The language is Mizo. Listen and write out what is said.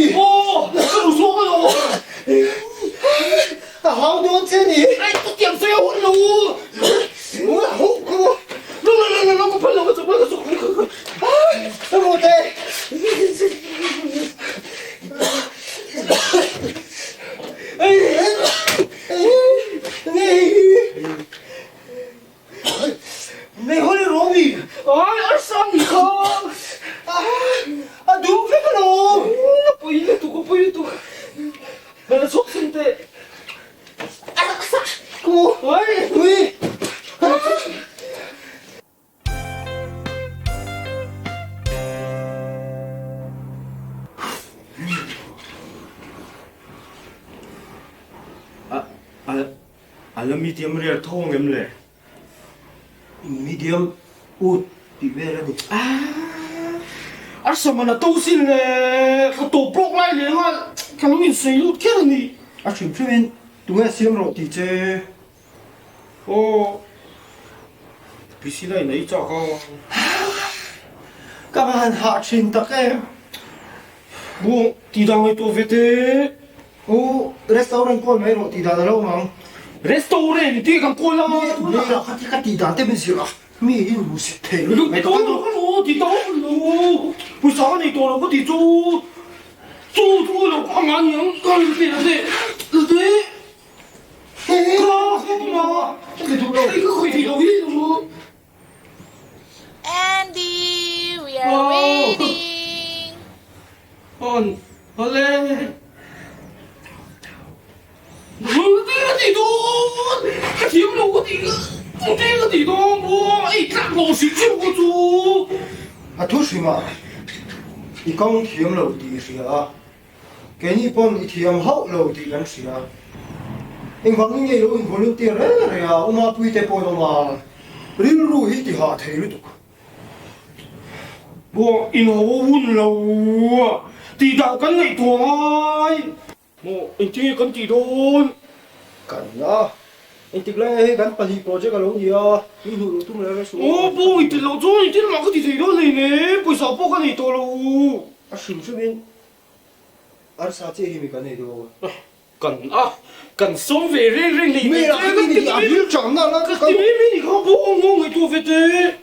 mi? Aw, ka duh zawk alawm. A hau dawn che ni. Ai, ka tiang sawi a hun lo. A hauh ka maw? Lo, lo, lo, lo, ka phal lo, ka chawk, ka chawk. Ka maw te? Meihawl i rawh mi? Ai, arsa a nih kha. A dum vek alawm. A pawi lutuk, a pawi lutuk. Ka la chhuak sin teh. Ku, Ai. Ui. A, a la medium rare tho ang em le? Medium ut tih vel a ni. Ah, a saman a to sin le, ka tawp bawk lai leh nghal, ka lo insawi lut kher a ni. A hrim hrimin tunge siam rawh tih che. Aw, PC line a i chak a. Ka va han hah thin tak em. Buang, tih dan ngaihtuah ve teh. U, restaurant kawl mai rawh tih dan a lo awm ang. Restaurant i tih kan kawl a. Mi lah kha ka tih dan te min zirh a, mi hi hmu sit thei lutuk mai ka kal lo. Ka tih tak lo, pawisa ka nei tawh lo ka tih chu, chu chu lo ka ang a niang, ka la teh la teh la teh. Ka ka ka khawih thei lo hi lo. Andy, we are waiting. On, ole. Ka ti dawn, ka thiam lo ka ti, ka ka ti dawn maw, ei tlak lo si chu ka chu. A thu hrim a, i kawng thiam lo tih i hria a, Keini pawn i thiam hauh lo tih kan hria. Engvangin nge i lo in volunteer reng reng a, Uma puite pawh in awm a, rilru hi ti hah thei lutuk. Buang in ho hun lo tih dan kan ngaihtuah ngai. Maw engtin nge kan tih dawn? Kan a, engtik lai nge hei kan pahnih project a lo ni a, min hmuh duh tum reng reng suh. Aw buang i tel loh chuan engtin mah ka ti thei dawn hleinem, pawisa pawh ka nei tawh lo. A hrim hrimin arsa chiah hi mi kan ei dawn. Kan a, kan sawm ve reng reng leh Mi lah kha ti ni a hmil chang na la ka ti mai mai ni kha buang maw ngaihtuah ve teh.